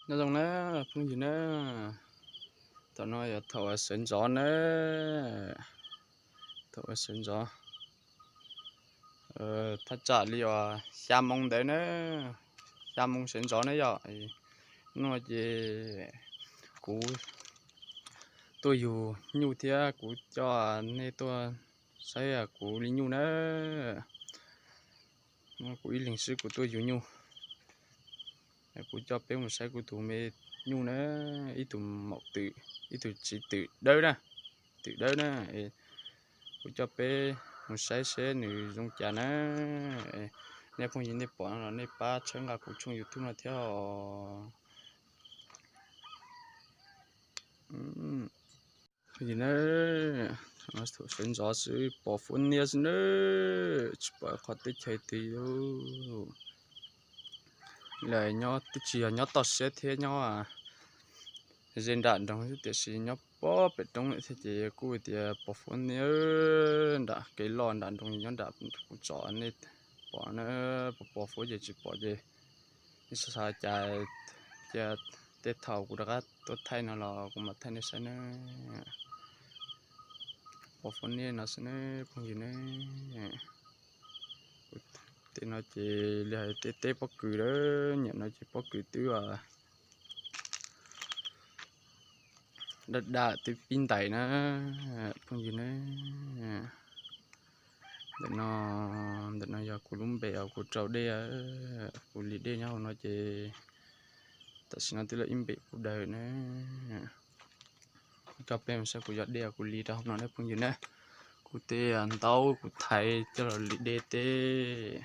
Nyob zoo na phooj ywg na, thaum no yog thaum sawv ntxov na, thaum sawv ntxov, thaj tsam li uas xya moo ntawd na, xya moo sawv ntxov na yom. Hnub no ces kuv tuaj yug nyuj thiab kuv coj nej tuaj saib kuv li nyuj na. Kuv ib leeg xwb kuv tuaj yug nyuj. Kuv coj peb mus saib kuv tus me nyuj na, ib tug maum twm, ib tug txiv twm dawb na, twm dawb na. Kuv coj peb mus saib seb nws zoo cas na. Nej phooj ywg nej pom no los nej pab txhawb nqa kuv tshooj YouTube no thiab os. Phooj ywg na, sawv ntxov xwb pom fuab niab xwb na, tsis pom qhov teb chaws twg li. Lawv nyob twb tsis yog nyob toj siab thiab, nyob ze nram nroog xwb, tiam sis nyob pob pem roob lawm thiab ces kuj tias pom fuab niab nram kev loj nram nroog, nyob nram kuv tsom nej pom na, pom pom fuab ces tsis pom ces nej xav xav cas cia tej thaum kuv rov qab tuaj thaij no los kuv mam thaij nej saib na. Pom fuab niab no xwb na phooj ywg na. Tej no ces li hais tej teb pob kws lawm, nyiam no ces pob kws twb daj daj twb pib ntais na phooj ywg na. Ntawm no, ntawm no yog kuv lub npem uas kuv rau dej, kuv li dej nyob hauv no ces tam sim no twb lawm ib npem puv dawm na. Kuv coj peb mus saib kuv yog dej kuv li rau hauv no ne phooj ywg na. Kuv tej ntaub kuv thaiv coj los li dej teb,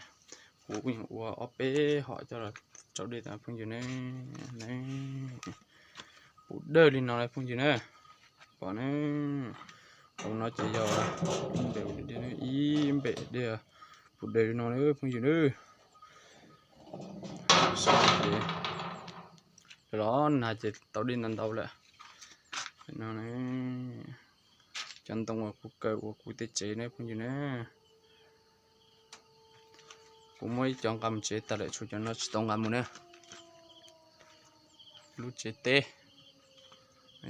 kuv ua ob peb hom coj los rau dej tas phooj ywg ne. Puv dawm li no phooj ywg na. Pom ne, hauv no ces yog ib npem, ib npem dej puv dawm li no phooj ywg na. Los nag ces tau dej ntau ntau lawm. Cov ntoo uas kuv kaw ua kuv tej tsev ne phooj ywg na. Kuv muab ib cov nqa mus tsev tas lawm, tshuav cov no tsis tau nqa mus na. Lub tsev teb,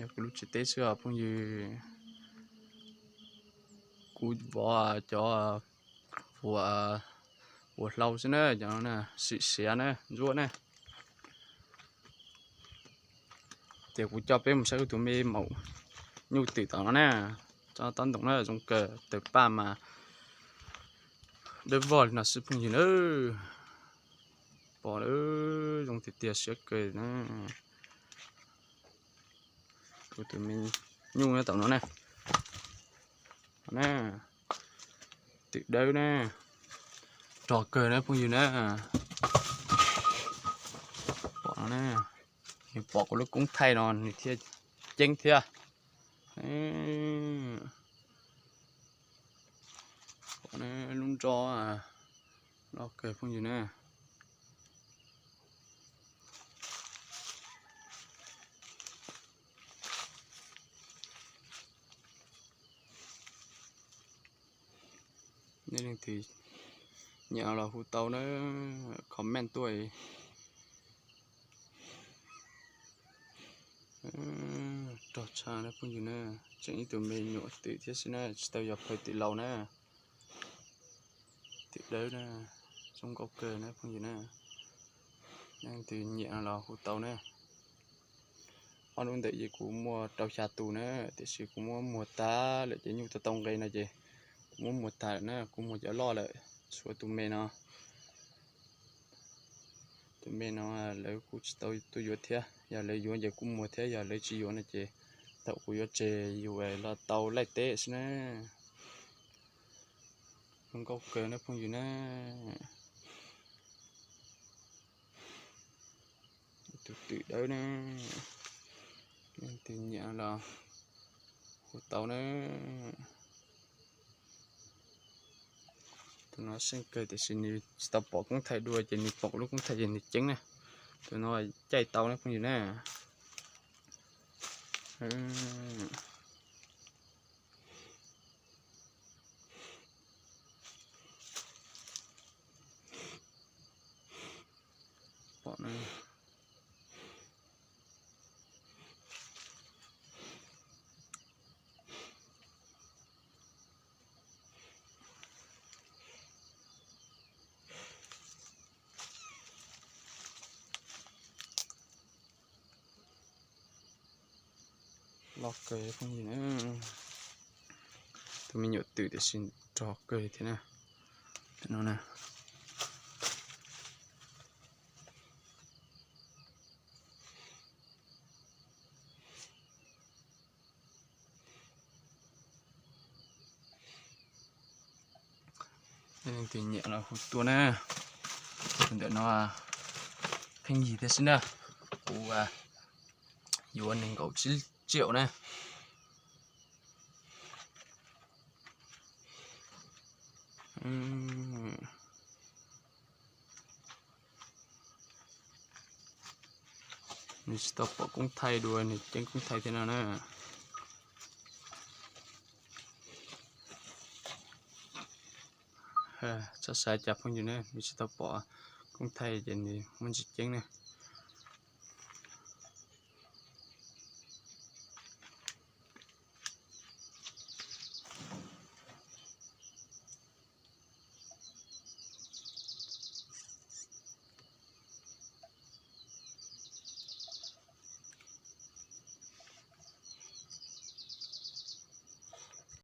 yog kuv lub tsev teb xwb os phooj ywg. Kuv vov cov ua hlau xwb na, cov no na, sim siav na, ntsuab na. Ces kuv coj peb mus saib kuv tus me maum nyuj twm tom no na. Tsob tob ntoos na, zoo kawg, tawg paj mas dawb vog li no xwb phooj ywg na. Pom zoo tiag tiag siab kawg na. Kuv tus me nyuj nyob tom no na. Twm dawb na, rog kawg na phooj ywg na. Pom no na, nws pom kuv lub koob thaij no nws thiaj ceeb thiab. Pom lub nro loj kawg phooj ywg na. Nej leej twg nyiam los hu tau na, comment tuaj. Rog tshaj na phooj ywg na, tseem ib tug me nyuam twm thiab xwb na, tsis tau yog phaw twm laus na. Twm dawb na, zoo nkauj kawg na phooj ywg na. Nej leej twg nyiam los hu tau na. Ob lub ntawm ces kuv muaj rau xya tus na, tiam sis kuv muab muag tag lawm ces nyuj tau tau nqe no ces kuv muab muag tag lawm na, kuv muag cov loj lawm, tshuav tus me no. Tus me no lawv kuj tsis tau tuaj yuav thiab, yog lawv yuav ces kuj muag thiab, yog lawv tsis yuav no ces thaum kuv yuav tseg yus los tau laij teb xwb na. Zoo nkauj kawg na phooj ywg na. Tus twm dawb na, leej twg nyiam los hu tau na. Tus no seej kawg tiam sis nws tsis tau pom koob thaij dua ces nws pom lub koob thaij ces nws ceeb na. Tus no caij tau na phooj ywg na. Pom na. Rog kawg phooj ywg na. Tus me nyuam twm tiam sis rog kawg thiab na. No na. Leej twg nyiam los hu tuaj na. Tus ntawm no pheej yig thiab xwb na. Kuv yuav nees nkaum tsib triệu na. Nws tsis tau pom koob thaij dua, nws ceeb koob thaij thiab no na. Txhob xav cas phooj ywg na, nws tsis tau pom koob thaij ces nws muaj ntsis ceeb na.